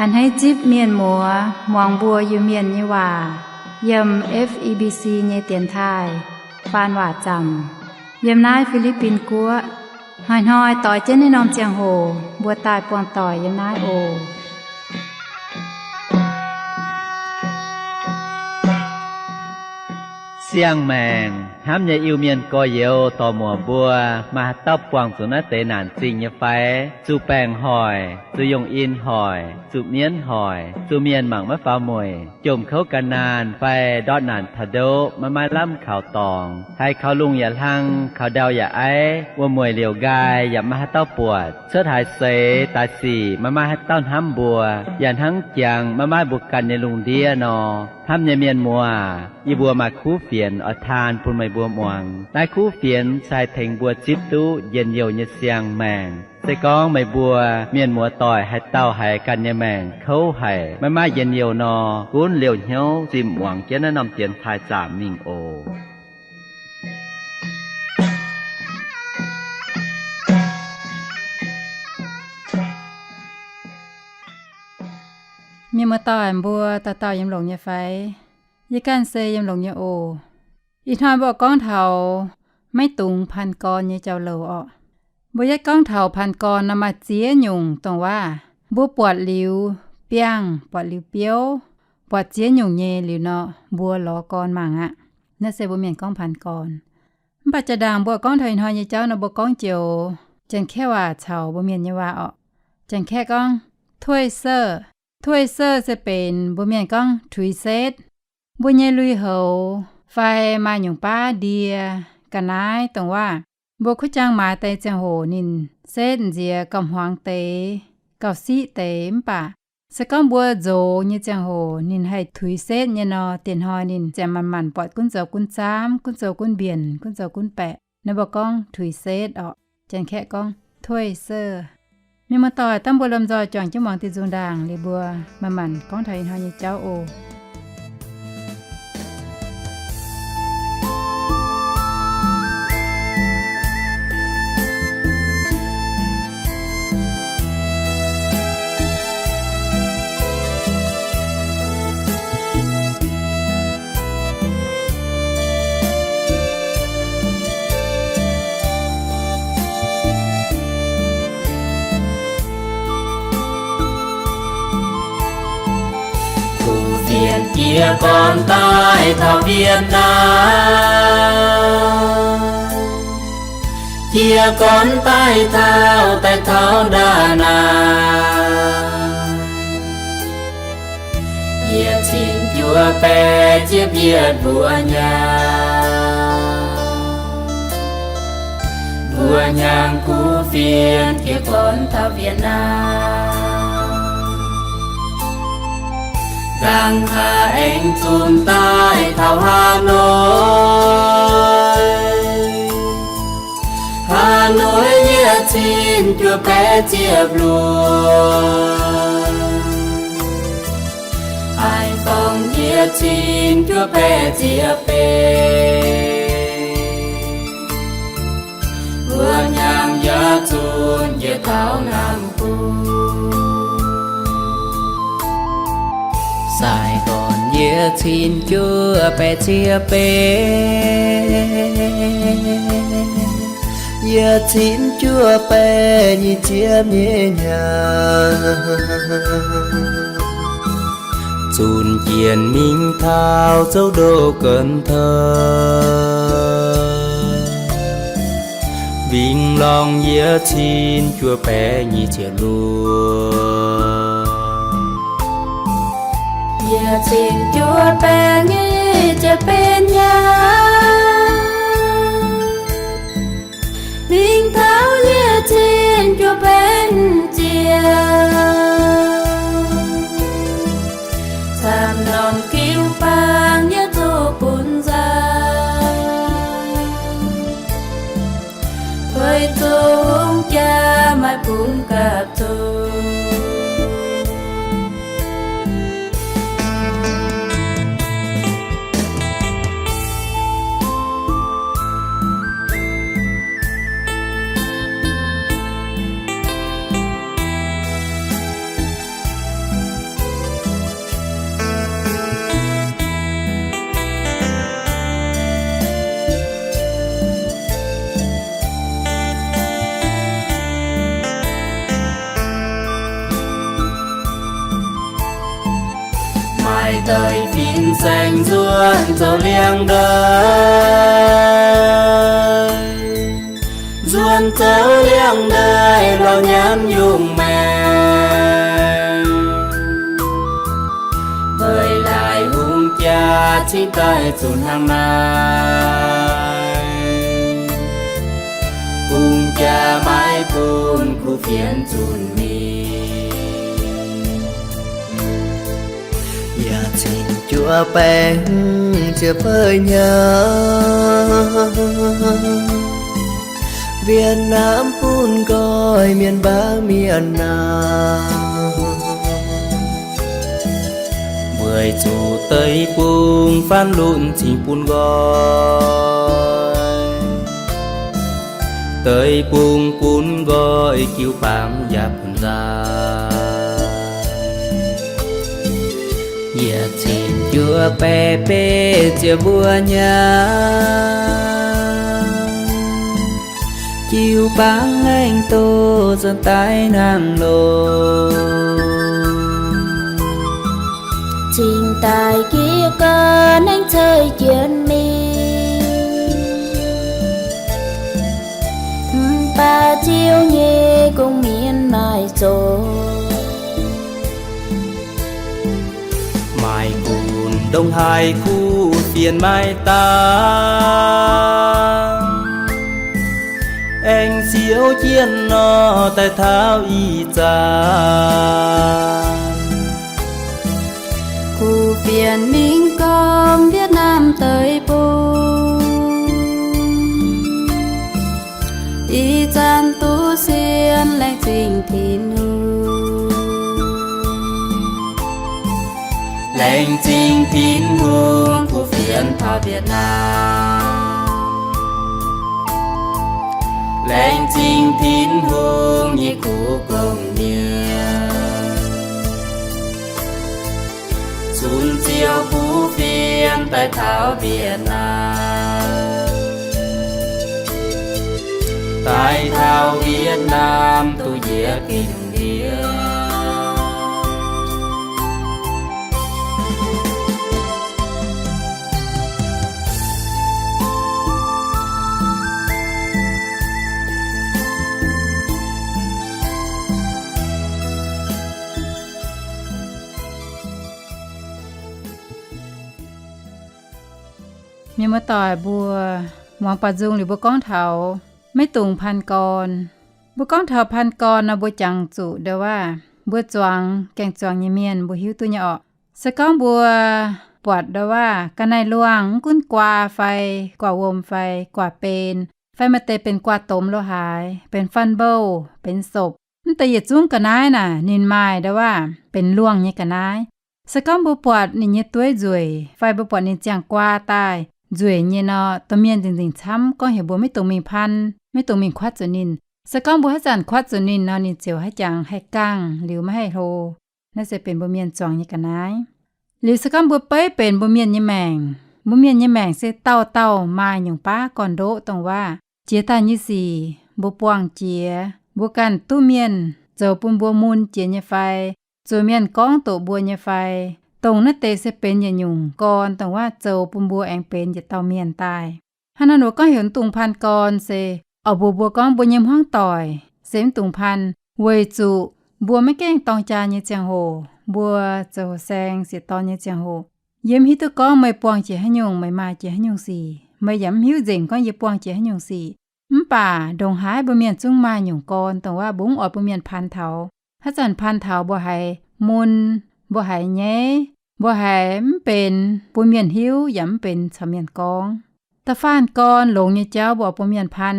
A'hneiv zipv mienh muoz muangx mbuo Iu-Mienh nyei waac yiem F E B C nyei dienx taaih faan waac zaamc yiem naaiv Fi^li^bin Guoqv. Hnoi-hnoi doix jienv naaiv norm ziangh hoc mbuo daaih buangh doic yiem naaiv oc. Siang-maengc hnamv nyei Iu-Mienh gorx-youz dorc-muoc mbuo, maaih haaix dauh buangh zuqc naaiv deix naanc zingh nyei fai? Zuqc baengc hoic, zuqc yongh in hoic, zuqc mienv hoic, zuqc mienh mangc maiv faaux mueic, jomc kouv ga'naanh fai ndortv naanc taux ndoqv maiv maaih lamh kaux dorngx, haiz kaux lungh yaac hlang, kaux ndau yaac aiv, wuom-mueic liouc nqaai yaac maiv maaih haaix dauh buatc, cuotv haaix seix daaih sic maiv maaih haaix dauh hnamv mbuo, yaac hnangv jangx maiv maaih mbuo ganh nyei lungh ndiev nor. Hnamv nyei mienh muoz, yie mbuo maaih kuv fienx oix taan bun meih mbuo muangx. Naaiv kuv fienx se haih tengx mbuo zipv duqv njien-youh nyei siang-maengc. Se gorngv meih mbuo mienh muoz doic haaix dauh haiz ganh nyei maengc kouv haic, maiv maaih njien-youh nor, gunv liouh hnyouv zimh muangx jienv naaiv norm dienx taaih zaamc mingh oc. Mienh muoz doic mbuo dauh dauh yiem longx nyei fai? Yie ganh se yiem longx nyei oc. Ih hnoi mbuo gorngv taux maiv dungx paan gorn nyei jauv-louc orqc. Mbuo yietv gorngv taux paan gorn nor maaih ziex nyungc dongh waac mbuo buatc liuz biangh, buatc liuz biouv, buatc ziex nyungc nyei liuz nor mbuo lorz gorn mangc aqv. Naaiv se mbuo mienh gorngv paan gorn. Mv baac jaa-ndaangc mbuo gorngv taux ih hnoi nyei jauv nor mbuo gorngv joux Janx-Kaeqv waac caux mbuo mienh nyei waac orqc. Janx-Kaeqv gorngv ถ้วยเสิร์ฟ. ถ้วยเสิร์ฟ se benx mbuo mienh gorngv tuix setv. Mbuo nyei lui-houx fai maaih nyungc baav ndie ga'naaiv dongh waac mbuo kuv jaang maaiz deix ziangh hoc ninh setv nziex gauh hmuangx deix, gauh siqv deix, mv baac se gorngv mbuo nzox nyei ziangh hoc ninh haih tuix setv nyei nor, diex hnoi ninh ziouc manc-manc buatc gunv zoux gunv zaamv, gunv zoux gunv mbienc, gunv zoux gunv baeqc. Naaiv mbuo gorngv tuix setv orqc. Janx-Kaeqv gorngv ถ้วยเสิร์ฟ. Mienh muoz-doic, dangh mbuo lomh nzoih juangc jienv muangx diuh nzung ndaangc liuz mbuo manc-manc gorngv taux ih hnoi nyei jauv oc. Kuv fienx jiez gorn daaih taux Việt Nam, jiez gorn daaih taux, daaih taux Đà Nẵng. Yietc cin juov baeqv ziepc yietc mbuo hnyangx, mbuo hnyangx kuv fienx jiez gorn taux Việt Nam. Dangh haaix aengx zunc daaih taux Hà Nội, Hà Nội yietc cin juov baeqv ziepc luoqc, Hải Phòng yietc cin juov baeqv ziepc betv. Mbuo hnyangx yaac zunc njiec taux Nam Gu. Sài Gòn yietc cin juov baeqv ziepc betv, yietc cin juov baeqv nyic ziepc nyeic hnyangx. Zunc jienv mingh taux Châu Đốc, Cần Thơ, Vĩnh Long yietc cin juov baeqv nyic ziepc luoqc, yietc cin juov baeqv nyic ziepc betv hnyangx. Mingh taux yietc cin juov baeqv ziepc, camv norm jiu-baang yaac zuqc bun nzauh, weic zuqc hungh jaa maaih bungx gapv zunc. Daaih deix fin-saeng nzuonx zoux liangx-ndaaih, nzuonx zoux liangx-ndaaih lorz nyanv yungh maengc. Mbuo laaix hungh jaa cingx daaih zuqc hnangv naaiv. Hungh jaa maiv bun kuv fienx zunh mingh. Yaac cingx juov baengh ziepc feix hnyangx, Việt Nam bun nqoi mienh mbaang mienh naaiv. Weic zuqc deic-bung faanv lunx cingx bun nqoi, deic-bung bun nqoi jiu-baang yaac bun nzaaih. Yietc cin juov baeqv betv ziepc mbuo hnyangx, jiu-baang aengx doz zanc daaih hnangv loh. Cingx daaih giex gau naaiv ceix jienv mingh, mv baac Ziouv nyei gong-mienh maaih zoqc. Maaih gunv ndongc haaix kuv fienx maaih dangh, aengx siouv jienv nor daaih taux ih zanc. Kuv fienx mingh gorngv Việt Nam deic-bung, ih zanc duqv sienx laengz zingh Tin-Hungh. Laengz zingh Tin-Hungh kuv fienx taux Việt Nam. Laengz zingh Tin-Hungh nyei kuv gong-mienh, zunc Ziouv kuv fienx daaih taux Việt Nam, daaih taux Việt Nam duqv njiec gengh ndiev. Mienh muoz-doic mbuo, muangx baaux nzung liuz mbuo gorngv taux maiv dungx paan gorn. Mbuo gorngv taux paan gorn nor, mbuo jangx zuqc ndau waac mbuo zuangx gaeng-zuangx nyei mienh mbuo hiuv duqv nyei orqc. Se gorngv mbuo buatc ndau waac ga'naaiv-luangh mv gunv guaa fai guaa-wuom fai guaa-ben, fai maaih deix benx guaa-domh lo haaix, benx fanh mbouh, benx sopc, mv deix yietc zungv ga'naaiv naaic ninh maaih ndau waac benx luangh nyei ga'naaiv. Se gorngv mbuo buatc ninh nyei dueiv nzueic, fai mbuo buatc ninh ziangh guaa daaih nzueic nyei nor, domh mienh nzengc-nzengc camv gorngv heuc mbuo maiv dungx mingh paan, maiv dungx mingh kuatv zuqc ninh. Se gorngv mbuo haaix zanc kuatv zuqc ninh nor, ninh ziouc haaix jangx haih gangh liuz maiv haih hlo. Naaiv se benx mbuo mienh zuangx nyei ga'naaiv. Liuz se gorngv mbuo beiv benx mbuo mienh nyei maengc, mbuo mienh nyei maengc se dauh dauh maaih nyungc baav gorn-ndoqv dongh waac jiex daaih nyei sic mbuo buangh jiex, mbuo ganh duqv mienh zoux bun mbuo mun jiex nyei fai, zuqc mienh gorngv doqc mbuo nyei fai, dongh naaiv deix se benx yietc nyungc gorn dongh waac zoux bun mbuo aengx benx yietc dauh mienh daaih. Hnangv naaiv mbuo gorngv heuc mv dungx paan gorn se oix mbuox mbuo gorngv mbuo nyei hmuangv doic se mv dungx paan, weic zuqc mbuo maiv gaengh dorng jaa nyei ziangh hoc, mbuo zoux saeng sieqv dorn nyei ziangh hoc, yie mv hiuv duqv gorngv meih buangh jiex haaix nyungc, meih maaih jiex haaix nyungc sic, meih yaac mv hiuv nzengc gorngv yie buangh jiex haaix nyungc sic. Mv baac ndongc haaix mbuo mienh zungv maaih nyungc gorn dongh waac mbuo mv oix bun mienh paan taux. Haaix zanc paan taux mbuo haiz mun, mbuo haiz nyaiv, mbuo haiz mv benx bun mienh hiuv yaac mv benx caux mienh gorngv. Da'faanh gorn longx nyei jauv mbuo oix bun mienh paan,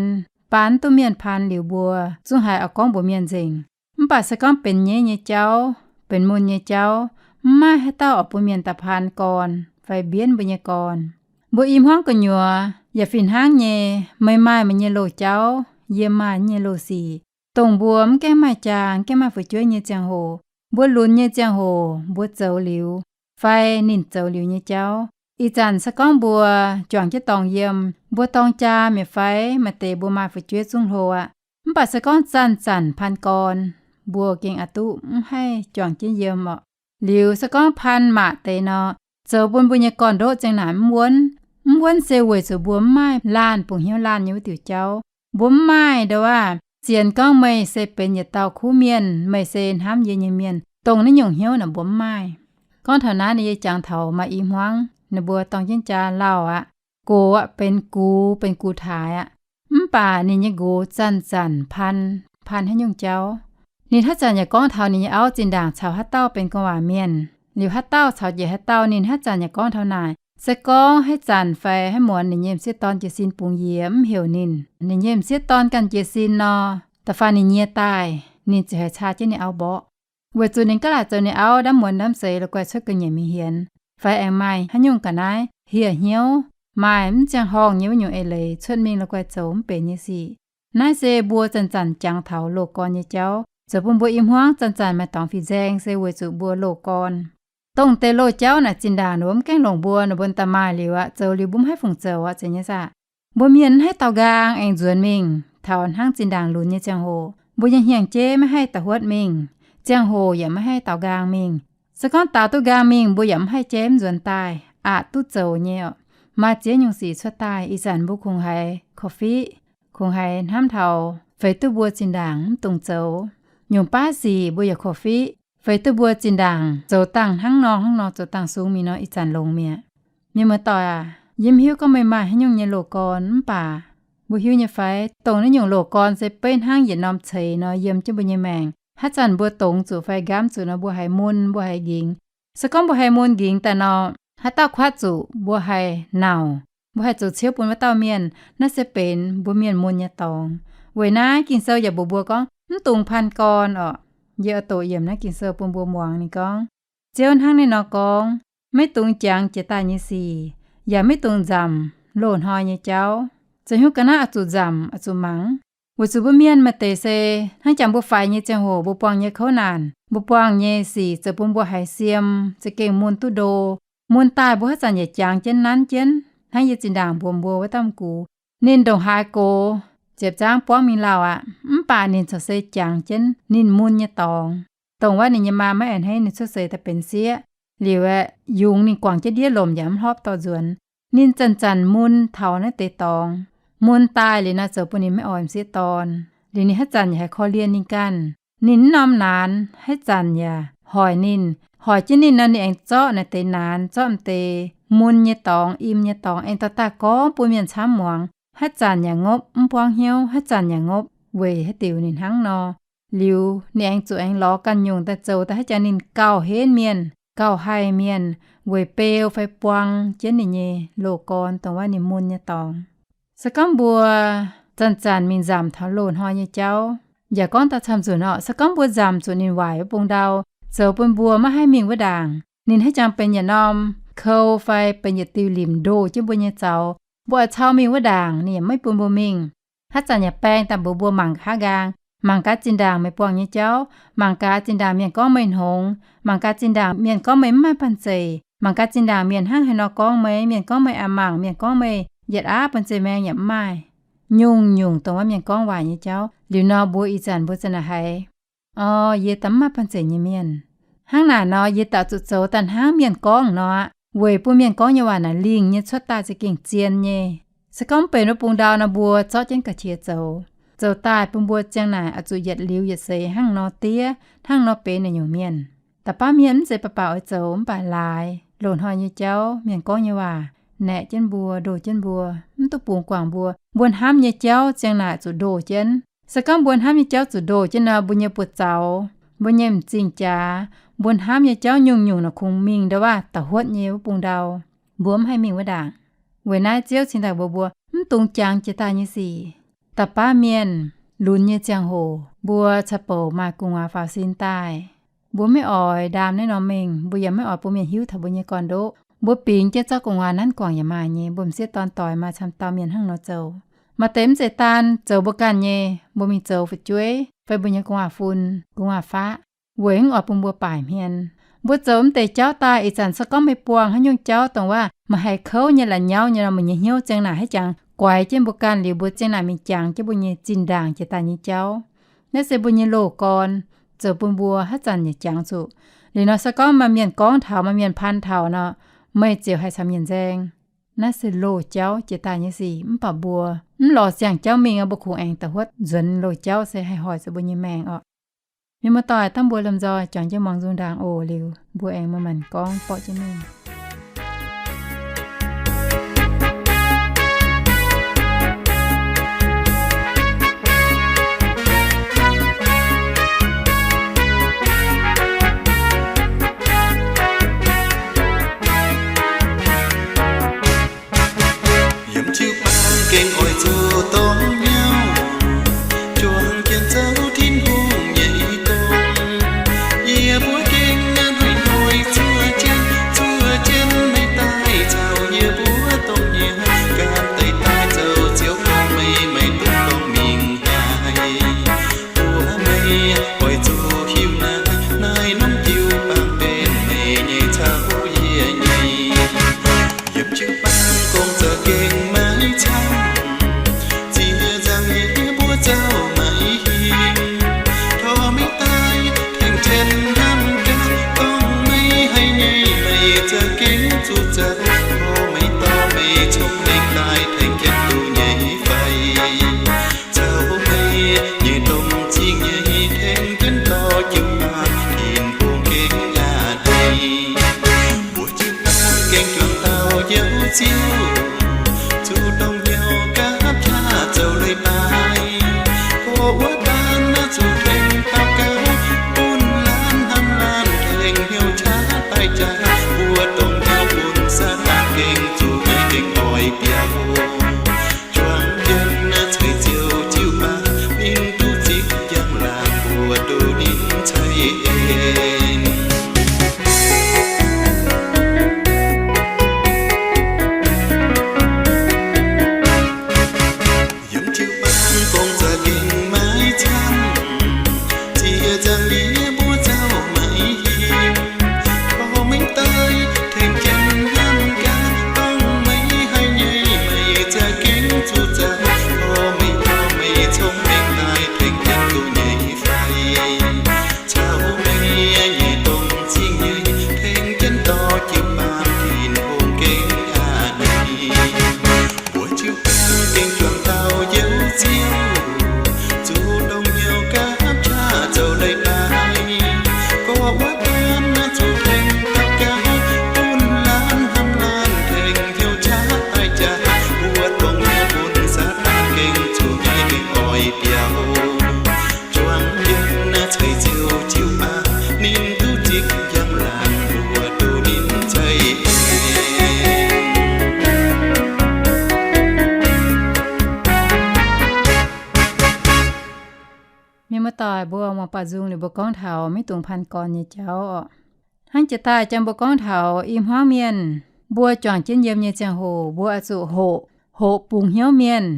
baac mv duqv mienh paan liuz mbuo zungv haiz oix gorngv mbuox mienh nzengc. Mv baac se gorngv benx nyaiv nyei jauv, benx mun nyei jauv, mv maaih haaix dauh oix bun mienh daaih paan gorn fai mbienv mbuo nyei gorn. Mbuo i hmuangv gu'nyuoz yaac fih hnangv nyei, meih maaih meih nyei loz-jauv, yie maaih yie nyei loz-sic. Dongh mbuo mv gaengh maaih jaa, mv gaengh maaih fu'jueiv nyei ziangh hoc, mbuo lunx nyei ziangh hoc mbuo zoux liuz, fai ninh zoux liuz nyei jauv. Ih zanc se gorngv mbuo juangc jienv dorngx yiem, mbuo dorng jaa mi'aqv fai, maaih deix mbuo maaih fu'jueiv zungv hlo aqv. Mv baac se gorngv zanc-zanc paan gorn, mbuo gengh aqc duqv mv haih juangc jienv yiem orqc. Liuz se gorngv paan maac deix nor, zoux bun mbuo nyei gorn-ndoqv ziang naaic mv wuonv. Mv wuonv se weic zuqc mbuo mv maaih laanh bungx hnyouv laanh nyei wuov diuc jauv. Mbuo mv maaih ndo aav, sienx gorngv meih se benx yietc dauh kuv mienh, meih se hnamv yie nyei mienh, dongh naaiv nyungc hnyouv naaic mbuo mv maaih. Gorngv taux naaiv, ninh yie jangx taux maaih i hmuangv ninh mbuo dorng jienv jaa lauh aqv. Gox aqv, benx gux, benx gux taaix aqv. Mv baac ninh nyei nqox zanc-zanc paan, paan haaix nyungc jauv. Ninh haaix zanc yaac gorngv taux ninh nyei auv zinh ndaangc caux haaix dauh benx gu'nguaaic mienh, liuz haaix dauh caux njiec haaix dauh. Ninh haaix zanc yaac gorngv taux naaic. Se gorngv haaix zanc fai haaix muonz ninh nyei m'sieqv dorn jiez sin bungx yie mv heuc ninh, ninh nyei m'sieqv dorn ganh jiez sin nor, da'faanh ninh nyie daaih, ninh ziouc haiz caa jienv ninh auv mborqv. Weic zuqc ninh gaav laaic zoux ninh auv ndamv muonz ndamv seix la'guaih cuotv ga'nyiec mingh hienx, fai aengx maaih haaix nyungc ga'naaiv hieh hnyouv, maaih mv ziangh horngh nyei wuov nyungc eix leiz cuotv mingh la'guaih zoux mv benx nyei sic. Naaiv se mbuo zanc-zanc jangx taux loz-gorn nyei jauv, zoux bun mbuo i hmuangv zanc-zanc maaih dorngx fin-nzaeng se weic zuqc mbuo loz-gorn. Dongh deix loz-jauv naaic zinh ndaangc ninh mbuo mv gaengh longc mbuo, ninh mbuo daaih maaih liuz aqv, zoux liuz mbuo mv haih fungc zoux aqv, zeiz nyei saah? Mbuo mienh mv haih daaux nqaang aengx nzuonx mingh taux hnangv zinh ndaangc lunx nyei ziangh hoc. Mbuo nyei hnyangx-jeiv maiv haih da'huotv mingh, ziangh hoc yaac maiv haih daaux nqaang mingh. Se gorngv daaux duqv nqaang mingh, mbuo yaac mv haih jaiv mv nzuonx daaih, aqc duqv zoux nyei oc. Maaih ziex nyungc sic cuotv daaih, ih zanc mbuo kungx haiz korv-fiqv, kungx haiz hnamv taux feix duqv mbuo zinh ndaangc mv dungx zoux. Nyungc baav sic mbuo yaac korv-fiqv, feix duqv mbuo zinh ndaangc zoux dangh hnangv nor hnangv nor, zoux dangh sung mingh nor, ih zanc longx mi'aqv. Mienh muoz-doic aac, yie mv hiuv gorngv meih maaih haaix nyungc nyei loz-gorn, mv baac mbuo hiuv nyei fai, dongh naaiv nyungc loz-gorn se beiv hnangv yietc norm ceix nor yiem jienv mbuo nyei maengc. Haaix zanc mbuo dongz zuqc fai nqaamv zuqc nor, mbuo haiz mun, mbuo haiz nqingx. Se gorngv mbuo haiz mun nqingx daaih nor, haaix dauh kuatv zuqc mbuo haiz nauc, mbuo haiz zoux ciouv bun wuov dauh mienh. Naaiv se benx mbuo mienh mun nyei dorngx. Weic naaiv Ging-Sou yaac mbuox mbuo gorngv mv dungx paan gorn orqc. Yie oix doqc yiemc naaiv Ging-Sou bun mbuo muangx. Ninh gorngv, Ziouv hnangv naaiv nor gorngv, Maiv dungx jangx jiex daaih nyei sic, yaac maiv dungx nzamc loz-hnoi nyei jauv. Zoux hnyouv ga'naaiv oix zuqc nzamc, oix zuqc mangc. Weic zuqc mbuo mienh maaih deix se hnangv jangx mbuo faix nyei ziangh hoc, mbuo buangh nyei kouv naanc, mbuo buangh nyei sic zoux bun mbuo haiz siem, za'gengh mun duqv ndo. Mun daaih mbuo haaix zanc yaac jangx jienv nanv jienv, hnangv yie zinh ndaangc mbuox mbuo wuov dauh m'gux, ninh ndongc haaix gox ziepc nzaangv buangv mingh lauh aqv, mv baac ninh corc se jangx jienv ninh mun nyei dorngx. Dongh wuov ninh nyei maa maiv a'hneiv ninh cuotv seix daaih benx sieqv. Liuz aeqv, yungz ninh guangc jienv ndiev lomc yaac mv hlorpv dorh nzuonx. Ninh zanc-zanc mun taux naaiv deix dorngx. Mun daaih liuz nor zoux bun ninh maiv oix m'sieqv dorn. Liuz ninh haaix zanc yaac haih korv-lienh ninh ganh. Ninh mv norm naanx haaix zanc yaac hoic ninh. Hoic jienv ninh nor, ninh aengx zorqv naaiv deix naanx, zorqv m'deix mun nyei dorngx, im nyei dorngx aengx dorh daaih gorngv bun mienh camv muangx. Haaix zanc yaac ngopv mv buangv hnyouv, haaix zanc yaac ngopv weic haaix diuc ninh hnangv nor. Liuz ninh aengx zuqc aengx lorz ganh nyungc daaih zoux daaih haaix jangx ninh gauh henv mienh, gauh haih mienh, weic beu fai buang jienv ninh nyei loz-gorn dongh wuov ninh mun nyei dorngx. Se gorngv mbuo zanc-zanc mingh nzamc taux loz-hnoi nyei jauv, yaac gorngv daaih camv-nzunc orqc, se gorngv mbuo nzamc zuqc ninh waaic wuov bung ndau, zoux bun mbuo maiv haih mingh wuov ndaangc, ninh haaix jangx benx yietc norm kou fai benx yietc diuh limc ndoh jienv mbuo nyei zaux, mbuo oix cau mingh wuov ndaangc ninh yaac maiv bun mbuo mingh. Haaix zanc yaac baeng daaih mbuox mbuo mangc gaax nqaang, mangc gaax zinh ndaangc meih buangh nyei jauv, mangc gaax zinh ndaangc mienh gorngv meih hngongx, mangc gaax zinh ndaangc mienh gorngv meih mv maaih banh zeic, mangc gaax zinh ndaangc mienh hnangv haaix nor gorngv meih, mienh gorngv meih a'mangc, mienh gorngv meih yietc aqv, banh zeic maeng yaac mv maaih. Nyungc-nyungc dongh wuov mienh gorngv waaic nyei jauv. Liuz nor mbuo ih zanc mbuo za'naaic haiz, Orv, yie daaih mv maaih banh zeic nyei mienh. Hnangv naaic nor yie daaih zuqc zoux daaih hnangv mienh gorngv nor aqv, weic bun mienh gorngv nyei waac naaic lingh nyei cuotv daaih za'gengh zien nyei. Se gorngv benx wuov bung ndau nor mbuo zorqv jienv ga'qiex zoux, zoux daaih bun mbuo ziang naaic oix zuqc yietc liuz yietc seix hnangv nor diev, hnangv nor benx naaic nyungc mienh. Da'baav mienh mv zeiz baac baac oix zoux, mv baac laaix loz-hnoi nyei jauv, mienh gorngv nyei waac naeqc jienv mbuo, ndoh jienv mbuo, mv duqv bungx guangc mbuo. Mbuo hnamv nyei jauv ziang naaic zuqc ndoh jienv. Se gorngv mbuo hnamv nyei jauv zuqc ndoh jienv nor, mbuo nyei buoz-zaux, mbuo nyei m'zing jaax, mbuo hnamv nyei jauv nyungc-nyungc naaic kungx mingh ndo waac da'huotv nyei wuov bung ndau. Mbuo mv haih mingh wuov ndaangc. Weic naaiv Ziouv cingx daaih mbuox mbuo mv dungx jangx jiex daaih nyei sic. Da'baav mienh lunx nyei ziangh hoc mbuo ca'bouc maaih gu'nguaaz faaux sin daaih, mbuo maiv oix ndaam naaiv norm mengh, mbuo yaac maiv oix bun mienh hiuv taux mbuo nyei gorn-ndoqv. Mbuo bingx jienv zorqv gu'nguaaz nanv guangc yaac maaih nyei, mbuo m'sieqv dorn doix maaih camv dauh mienh hnangv nor zoux. Maaih deix mv zeiz daan zoux mbuo ganh nyei, mbuo mingh zoux fu'jueiv fai mbuo nyei gu'nguaaz-fun, gu'nguaaz-faqv, weic mv oix bun mbuo baaic hmien. Mbuo zoux mv deix jauv daaih, ih zanc se gorngv meih buangh haaix nyungc jauv dongh waac maaih haih kouv nyei, la'nyauv nyei nor, meih nyei hnyouv ziang naaic haaix jangx guaix jienv mbuo ganh liuz, mbuo ziang naaic mingh jangx jienv mbuo nyei zinh ndaangc jiex daaih nyei jauv. Naaiv se mbuo nyei loz-gorn, zoux bun mbuo haaix zanc yaac jangx zuqc Liuz nor se gorngv maaih mienh gorngv taux, maaih mienh pan taux nor, meih ziouc haih caux mienh nzaeng. Naaiv se loz-jauv jiex daaih nyei sic. Mv baac mbuo mv lorz ziangh jauv mingh, mbuo kungx aengx da'huotv nzuonx loz-jauv se haih hoic zuqc mbuo nyei maengc orqc. Mienh muoz-doic, dangh mbuo lomh nzoih juangc jienv muangx nzung ndaangc oc. Liuz mbuo aengx maaih maengc gorngv borqv jienv mingh. Yiem jiu-baang gengh oix zuqc dorng hnyouv, juangc jienv zoux Tin-Hungh nyei gong. Yie mbuo gengh naaiv hnoi-hnoi zuov jienv, zuov jienv meih daaih caux yie mbuo dongh nyei, gan deix daaih zoux Ziouv gorngv meih, meih dungx gorngv mingh haic. Mbuox meih oix zuqc hiuv naaiv, naaiv norm jiu-baang benx meih nyei caux yie nyei. Yiem jiu-baang gong za'gengh maiv camv, ziex nzangc yie mbuo zauh maiv hingh. Tov meih daaih tengx jienv hnamv gaax, gorngv meih haiz nyei meih za'gengh zuqc zoux. Tov meih dorh meih cong-mengh daaih tengx jienv duqv nyei fai? Caux meih nyei domh zingh nyei tengx jienv dorh jiu-baang Tin-Hungh gengh aqv nyei. Mbuo jiu-baang gengh juangc dauh Njoux Ziouv, zuqc dongh hnyouv gapv qaqv zoux leiz-baaix. Gorx wuov baan naaiv zuqc tengx daux gaux, bun laanh hnamv laanh tengx hnyouv qaqv daaih jaax. Mbuo dongh hnyouv bun Saadaan gengh zuqc nyei gengh oix biaux. Juangc jienv naaiv ceix Ziouv jiu-baang, ninh duqv zipv njang-laangc mbuo duqv ninh ceix aengx. Yiem jiu-baang gong za'gengh maiv camv, ziex nzangc yie mbuo zauh maiv hingh. Tov meih daaih tengx jienv hnamv gaax, gorngv meih haiz nyei meih za'gengh zuqc zoux. Tov meih dorh meih cong-mengh daaih tengx jienv duqv nyei fai? Caux meih nyei domh zingh nyei tengx jienv dorh jiu-baang Tin-Hungh gengh aqv nyei. Mbuo jiu-baang gengh juangc dauh Njoux Ziouv, zuqc dongh hnyouv gapv qaqv zoux leiz-baaix. Gorx wuov baan naaiv zuqc tengx daux gaux, bun laanh hnamv laanh tengx hnyouv qaqv daaih jaax. Mbuo dongh hnyouv bun Saadaan gengh zuqc nyei gengh oix biaux. Juangc jienv naaiv ceix Ziouv jiu-baang, ninh duqv zipv njang-laangc mbuo duqv ninh ceix aengx. Mienh muoz-doic, mbuo muangx baaux nzung liuz mbuo gorngv taux maiv dungx paan gorn nyei jauv orqc. Hnangv jiex daaih jang mbuo gorngv taux i hmuangv mienh, mbuo juangc jienv yiem nyei ziangh hoc mbuo oix zuqc hoqc, hoqc bungx hnyouv mienh,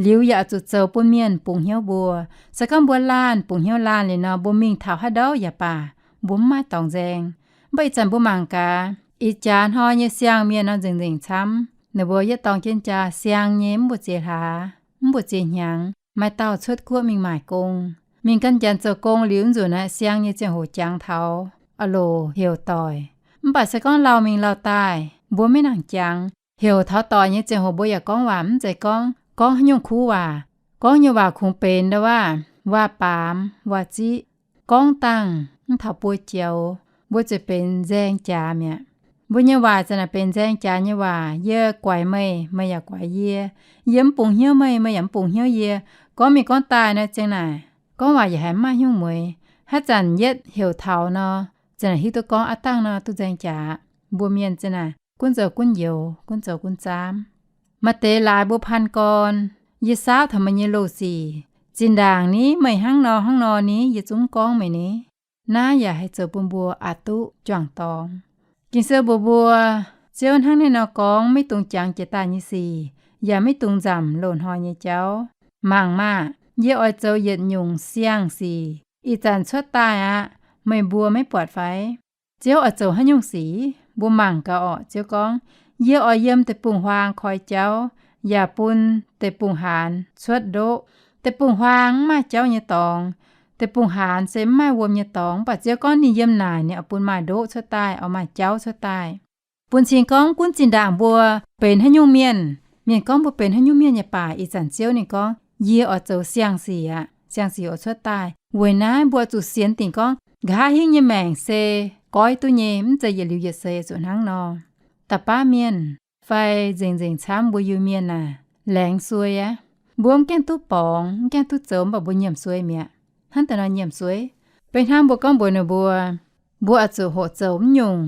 liuz yaac oix zuqc zoux bun mienh bungx hnyouv mbuo. Se gorngv mbuo laanh bungx hnyouv laanh liuz nor, mbuo mingh taux haaix ndouv yaac baac, mbuo mv maaih dorngx nzaeng. Mv baac ih zanc mbuo mangc gaax, ih jaax hnoi nyei siang mienh nor nzengc nzengc camv. Ninh mbuo yietv dorng jienv jaa siang nyei, mv mbu'ziex hlaax, mv mbu'ziex hnyangx, maaih dauh cuotv guoqv mingh maaic gong. Mingh gan janx zoux gong liuz nzunc naaiv siang nyei ziangh hoc jangx taux, a'loc heuc doic. Mv baac se gorngv lauh mingh lauh daaih, mbuo maiv nangc jangx. Heuc taux doic nyei ziangh hoc mbuo yaac gorngv waac mv zeiz gorngv, gorngv haaix nyungc kuv waac. Gorngv nyei waac kungx benx ndau waac, waac-baamz, waac-ziqv. Gorngv dangh mv taux buo joux, mbuo zuqc benx nzaeng jaax mi'aqv. Mbuo nyei waac za'naaic benx nzaeng jaax nyei waac. Yie guaix meih, meih yaac guaix yie. Yie mv bungx hnyouv meih, meih yaac mv bungx hnyouv yie. Gorngv mingh gorngv daaih nor ziang naaic, gorngv waac yaac haiz mv maaih hnyouv mueiz. Haaix zanc yietv heuc taux nor, za'naaic hiuv duqv gorngv aav dangh nor duqv nzaeng jaax. Mbuo mienh za'naaic gunv zoux gunv njoux, gunv zoux gunv zaamv. Maaih deix laaix mbuo paan gorn, yie saauv taux meih nyei loz-sic. Zinh ndaangc ni, meih hnangv nor hnangv nor ni, yie zungv gorngv meih ni. Naaiv yaac haih zoux bun mbuo aqc duqv juangc dorngx. Ging-Sou mbuox mbuo, Ziouv hnangv naaiv nor gorngv, maiv dungx jangx jiex daaih nyei sic, yaac maiv dungx nzamc loz-hnoi nyei jauv. Mangc maah! Yie oix zoux yietc nyungc siang-sic ih zanc cuotv daaih aqv. Meih mbuo maiv buatc fai? Ziouv oix zoux haaix nyungc sic? Mbuo mangc gaax orqc. Ziouv gorngv, Yie oix yiem deic-bung-huaang koi jauv, yaac bun deic-bung-haanz cuotv ndoqv. Deic-bung-huaang mv maaih jauv nyei dorngx. Deic-bung-haanz se mv maaih wuom nyei dorngx, mv baac Ziouv gorngv ninh yiem naaic ninh oix bun maaih ndoqv cuotv daaih, oix maaih jauv cuotv daaih. Bun cing gorngv gunv zinh ndaangc mbuo benx haaix nyungc mienh, mienh gorngv mbuo benx haaix nyungc mienh yaac baac, ih zanc Ziouv ninh gorngv, yie oix zoux siang-sic aqv. Siang-sic oix cuotv daaih. Weic naaiv mbuo oix zuqc sienx dingc gorngv nqa'haav hingv nyei maengc se goiv duqv nyei, mv zeiz yietc liuz yietc seix zuqc hnangv nor. Da'baav mienh fai nzengc-nzengc camv mbuo Iu-Mienh aah, laengz suei aqv. Mbuo mv gaengh duqv borngz, mv gaengh duqv zoux, mv baac mbuo nyiemc suei mi'aqv. Hnangv daaih nor nyiemc suei. Beiv hnangv mbuo gorngv mbuox ninh mbuo, mbuo oix zuqc hoqc zoux mv nyungc,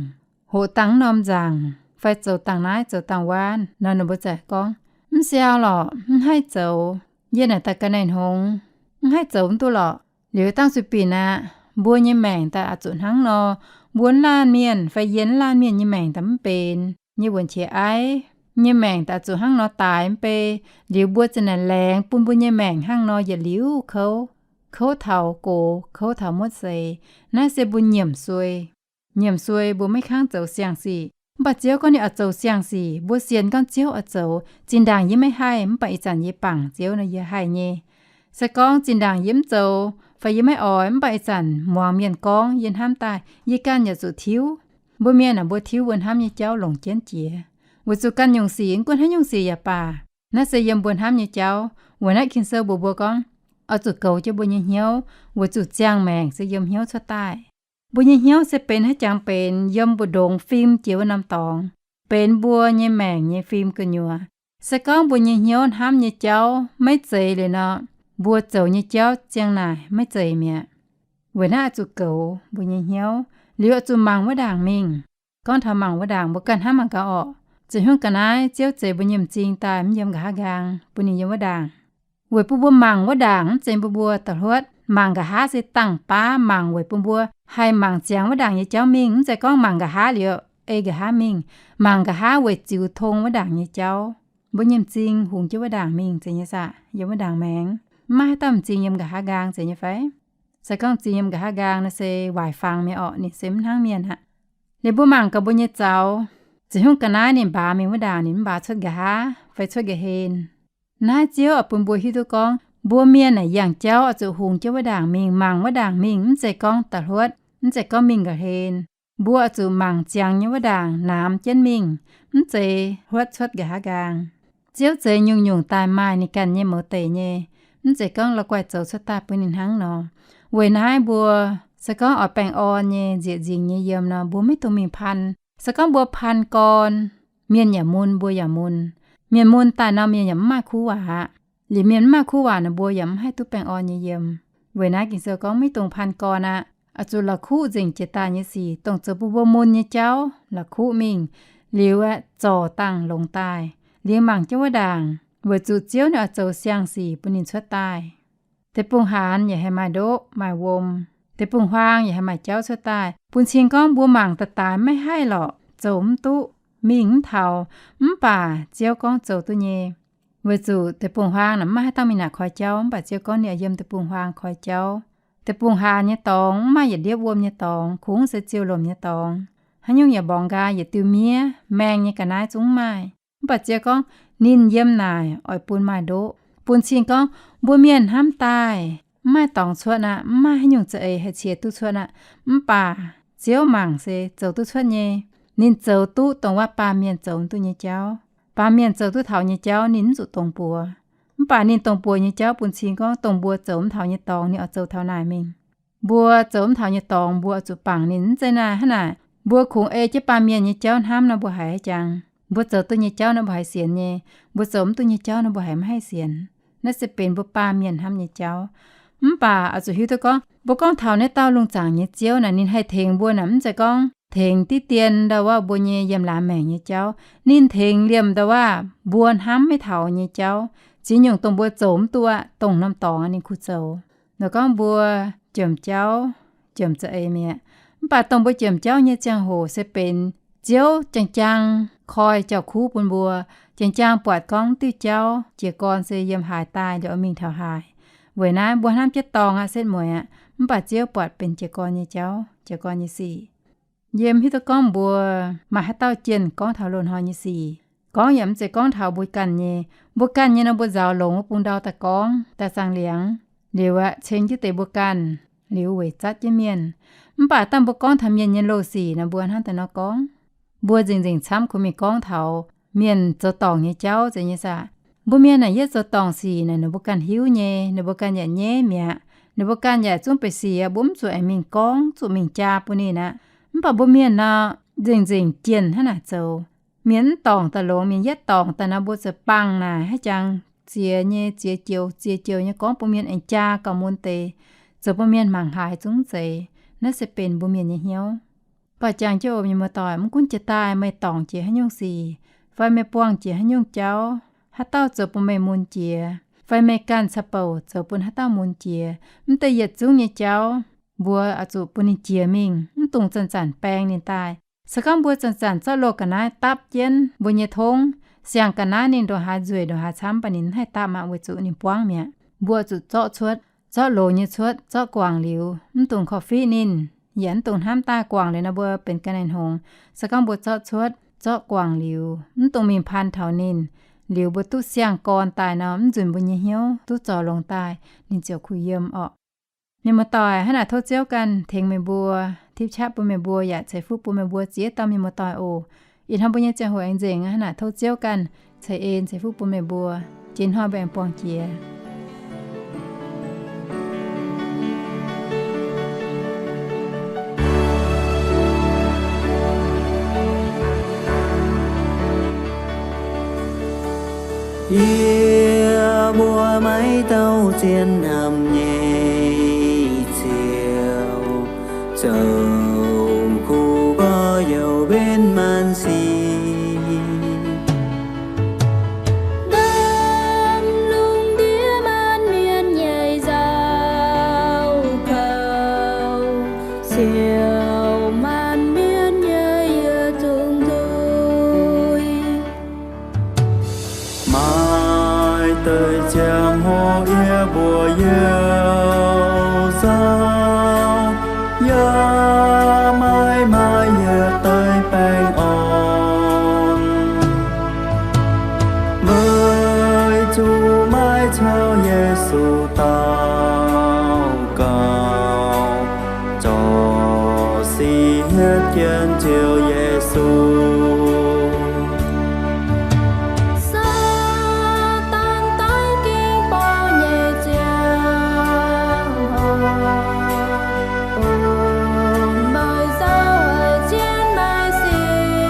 hoqc dangh mv norm nzaangc, fai zoux dangh naaiv zoux dangh wuov nor, ninh mbuo zaqc gorngv, mv siau lorqc, mv haih zoux. Yie naaic daaih ga'naaiv-hngongx, mv haih zoux mv duqv lorqc. Liuz dangh zuiz-binc aqv, mbuo nyei maengc daaih oix zuqc hnangv nor. Mbuo mv laanh mienh fai yie mv laanh mienh nyei maengc daaih mv benx nyei wuonc qiex aiv nyei maengc daaih oix zuqc hnangv nor daaih mv bei. Liuz mbuo za'naaic laengz bun mbuo nyei maengc hnangv nor yietc liuz kouv, kouv taux gox, kouv taux muotv seix. Naaiv se mbuo nyiemc suei. Nyiemc suei mbuo maiv kangv zoux siang-sic. Mv baac Ziouv gorngv ninh oix zoux siang-sic, mbuo sienx gorngv Ziouv oix zoux. Zinh ndaangc yie maiv haih, mv baac ih zanc yie bangc Ziouv nor yie haih nyei. Se gorngv zinh ndaangc yie mv zoux fai yie maiv oix, mv baac ih zanc muangx mienh gorngv yie hnamv daaih, yie ganh yaac zuqc tiuv. Mbuo mienh aah, mbuo tiuv mbuo hnamv nyei jauv longc jienv jiex. Weic zuqc ganh nyungc sic, mv gunv haaix nyungc sic yaac baac, naaiv se yiem mbuo hnamv nyei jauv. Weic naaiv Ging-Sou mbuox mbuo gorngv, oix zuqc goux jienv mbuo nyei hnyouv, weic zuqc ziangh maengc se yiem hnyouv cuotv daaih. Mbuo nyei hnyouv se benx haaix jangx benx, yiem mbu'ndongx fim jiex wuov norm dorngx, benx mbuo nyei maengc nyei fim gu'nyuoz. Se gorngv mbuo nyei hnyouv hnamv nyei jauv maiv zeiz liuz nor, mbuo zoux nyei jauv ziang naaic maiv zeiz mi'aqv. Weic naaiv oix zuqc goux mbuo nyei hnyouv, liuz oix zuqc mangc wuov ndaangc mingh. Gorngv taux mangc wuov ndaangc, mbuo ganh hnamv mangc gaax orqc. Ziouv nyungc ga'naaiv, Ziouv zeix mbuo nyei m'zing daaih mv yiem nqa'haav nqaang, bun ninh yiem wuov ndaangc. Weic bun mbuo mangc wuov ndaangc, mv zeiz bun mbuo da'hluotv. Mangc nqa'haav se dangh baav mangc weic bun mbuo haih mangc ziangx wuov ndaangc nyei jauv mingh, mv zeiz gorngv mangc nqa'haav liuz ei nqa'haav mingh. Mangc nqa'haav weic ziux tong wuov ndaangc nyei jauv. Mbuo nyei m'zing hungx jienv wuov ndaangc mingh zeiz nyei saah? Yiem wuov ndaangc maengx. Mv maaih haaix dauh m'zing yiem nqa'haav nqaang zeiz nyei fai? Se gorngv m'zing yiem nqa'haav nqaang naaiv se waaic fangx mi'aqv orqc, ninh se mv hnangv mienh aqv. Liuz mbuo mangc gaax mbuo nyei zaux, ziouc hnyouv ga'naaiv ninh mbaaz mingh wuov ndaangc, ninh mv mbaaz cuotv nqa'haav fai cuotv nqa'hlen. Naaiv Ziouv oix bun mbuo hiuv duqv gorngv mbuo mienh naaic yangh jauv oix zuqc hungx jienv wuov ndaangc mingh, mangc wuov ndaangc mingh, mv zeiz gorngv da'hluotv, mv zeiz gorngv mingh nqa'hlen. Mbuo oix zuqc mangc ziangx nyei wuov ndaangc naamx jienv mingh, mv zeiz hluotv cuotv nqa'haav nqaang. Ziouv zeix nyungc-nyungc daaih maaih ninh ganh nyei mouz deic nyei, mv zeiz gorngv la'guaih zoux cuotv daaih bun ninh hnangv nor. Weic naaiv mbuo se gorngv oix baengh orn nyei, nzieqc nzingc nyei yiem nor, mbuo maiv dungx mingh pan. Se gorngv mbuo pan gorn, mienh yaac mun, mbuo yaac mun. Mienh mun daaih nor, mienh yaac mv maaih kuv waac aqv. Liuz mienh mv maaih kuv waac nor, mbuo yaac mv haih duqv baengh orn nyei yiem. Weic naaiv Ging-Sou gorngv maiv dungx pan gorn aqv. Oix zuqc la'kuqv nzengc jiex daaih nyei sic, dongh zoux bun mbuo mun nyei jauv la'kuqv mingh, liuz aeqv, zorc dangh longx daaih, liuz mangc jienv wuov ndaangc, weic zuqc Ziouv ninh oix zoux siang-sic bun ninh cuotv daaih. Deic-bung-haanz yaac haih maaih ndoqv maaih wuom, deic-bung-huaang yaac haih maaih jauv cuotv daaih. Bun cing gorngv mbuo mangc daaih daaix maiv haih lorqc, zoux mv duqv, mingh mv taux, mv baac Ziouv gorngv zoux duqv nyei. Weic zuqc deic-bung-huaang naaic mv maaih haaix dauh mingh naaic koi jauv, mv baac Ziouv gorngv ninh oix yiem deic-bung-huaang koi jauv. Deic-bung-haanz nyei dorngx mv maaih yietc ndiepv wuom nyei dorngx, kungx se ziouc lomc nyei dorngx. Haaix nyungc yaac mborngx nqaai, yietc diuh miev, maeng nyei ga'naaiv zungv mv maaih. Mv baac Ziouv gorngv ninh yiem naaic oix bun maaih ndoqv. Bun cing gorngv mbuo mienh hnamv daaih mv maaih dorngx cuotv aqv, mv maaih haaix nyungc za'eix haih qiex duqv cuotv aqv. Mv baac Ziouv mangc se zoux duqv cuotv nyei. Ninh zoux duqv dongh wuov baamh mienh zoux mv duqv nyei jauv. Baamh mienh zoux duqv taux nyei jauv ninh mv zuqc dongz buoz. Mv baac ninh dongz buoz nyei jauv bun cing gorngv dongh mbuo zoux mv taux nyei dorngx ninh oix zoux taux naaic mingh. Mbuo zoux mv taux nyei dorngx mbuo oix zuqc bangc ninh. Mv zeiz naaic hnangv naaic, mbuo kungx ei jienv baamh mienh nyei jauv hnamv nor mbuo haiz jangx. Mbuo zoux duqv nyei jauv nor mbuo haiz sienx nyei. Mbuo zoux mv duqv nyei jauv nor mbuo haiz mv haih sienx. Naaiv se benx mbuo baamh mienh hnamv nyei jauv. Mv baac oix zuqc hiuv duqv gorngv mbuo gorngv taux naaiv dauh lungh zaangc nyei Ziouv naaic, ninh haih tengx mbuo naaic mv zeiz gorngv tengx diqv dien ndau wuov mbuo nyei yiem laamz maengc nyei jauv. Ninh tengx liemh ndau wuov mbuo hnamv maiv taux nyei jauv. Ziex nyungc dongh mbuo zoux mv duqv aqv, dongh norm dorngx ninh kuh zoux. Nor gorngv mbuo jomc jauv, jomc za'eix mi'aqv. Mv baac dongh mbuo jomc jauv nyei ziangh hoc se benx Ziouv jang-jang koi jauv-kuv bun mbuo, jang-jang buatc gorngv diuh jauv jiez gorn se yiem haaix daaih liuz oix mingh taux haaix. Weic naaiv mbuo hnamv jienv dorngx aqv, setv mueiz aqv, mv baac Ziouv buatc benx jiez gorn nyei jauv, jiez gorn nyei sic. Yie mv hiuv duqv gorngv mbuo maaih haaix dauh jienh gorngv taux loz-hnoi nyei sic. Gorngv yaac mv zeiz gorngv taux mbuo ganh nyei. Mbuo ganh nyei nor mbuo nzaaux longx wuov bung ndau daaih gorngv daaih zaangh liangx. liuz aqv, ceng jienv deix mbuo ganh, liuz weic zatv jienv mienh. Mv baac dangh mbuo gorngv taux mienh nyei loz-sic nor, mbuo hnangv daaih nor gorngv, mbuo nzengc-nzengc camv kuv mingh gorngv taux mienh zoux dorngc nyei jauv zeiz nyei saah. Mbuo mienh naaic yietv zoux dorngc sic naaic, ninh mbuo ganh hiuv nyei, ninh mbuo ganh yaac nyaiv mi'aqv. Ninh mbuo ganh yaac zungv ba'sic, mbuo mv zuqc aengx mingh gorngv, zuqc mingh jaa bun ninh aqv. Mv baac mbuo mienh nor, nzengc-nzengc jienh hnangv naaic zoux. Mienh mv dorngc daaih longx, mienh yietv dorngc daaih nor, mbuo zuqc bangh naaic haih jangx ziex nyei, ziex joux, ziex joux nyei gorngv bun mienh aengx jaa gauh mun deix, zoux bun mienh mangc haaix zungv zeiz. Naaiv se benx mbuo mienh nyei hnyouv. Mv baac jangx jienv oc, mienh muoz-doic, mv gunv jiex daaih meih dorngc jiex haaix nyungc sic, fai meih buangh jiex haaix nyungc jauv, haaix dauh zoux bun meih mun jiex, fai meih ganh caux bouc zoux bun haaix dauh mun jiex, mv deix yietc zungv nyei jauv, mbuo oix zuqc bun ninh jiex mingh, mv dungx zanc-zanc baeng ninh daaih. Se gorngv mbuo zanc-zanc zorqv loz ga'naaiv dapv jienv mbuo nyei tongv, siang ga'naaiv ninh ndongc haaix nzueic ndongc haaix camv, mv baac ninh mv haih dapv maah, weic zuqc ninh buangv mi'aqv. Mbuo zuqc zorqv cuotv, zorqv loz nyei cuotv, zorqv guangc liuz, mv dungx korv-fiqv ninh, yaac mv dungx hnamv daaih. Guangc liuz nor, mbuo benx ga'naaiv-hngongx. Se gorngv mbuo zorqv cuotv, zorqv guangc liuz, mv dungx mingh paan taux ninh, liuz mbuo duqv siang-gorn daaih nor, mv nzunc mbuo nyei hnyouv duqv zorc longx daaih, ninh ziouc kuh yiem orqc. Mienh muoz-doic, hnangv naaic tov Ziouv ganh tengx meih mbuo, tipv qaqv bun meih mbuo, yaac ceix fuqv bun meih mbuo ziex dauh mienh muoz-doic oc. Ih hnoi mbuo nyei ziangh hoc aengx nzengc, hnangv naaic tov Ziouv ganh ceix en ceix fuqv bun meih mbuo. Jiex hnoi mbuo aengx buangh jiex. Yie mbuo maiv dauh zien hnamv nyei Ziouv, zoux kuv gorx-youz mbenc maanc sic. Ndamv lungh ndiev maanc mienh nyei nzauh kaux, siou maanc mienh nyei yietc zungv nduih. Maaih deix ziangh hoc yie mbuo youh nzauh, yaac maaih maaih yietc deix baengh orn. Weic zuqc maaih caux Yesu daux gaux, zorc sic hietv jienv Ziouv Yesu. Saadaan daiv ging-borqc nyei ziangh hoc, bun meih nzauh haic jienv meih sin.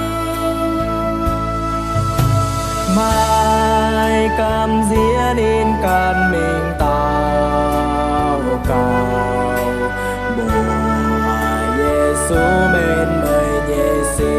Maaih gamh nziex ninh ganh mingh daux gaux, mbuox Yesu mbenc meih nyei sin.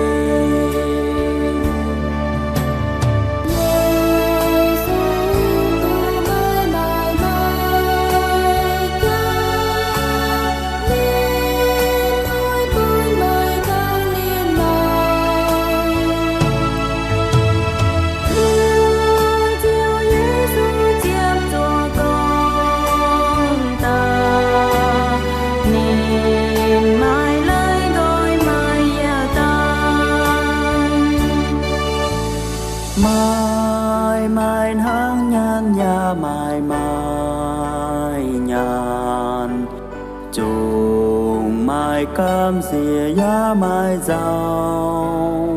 Maaih maaih hnangv nyaanh yaac maaih maaih nyaanh, zungv maaih gamh nziex yaac maaih nzauh.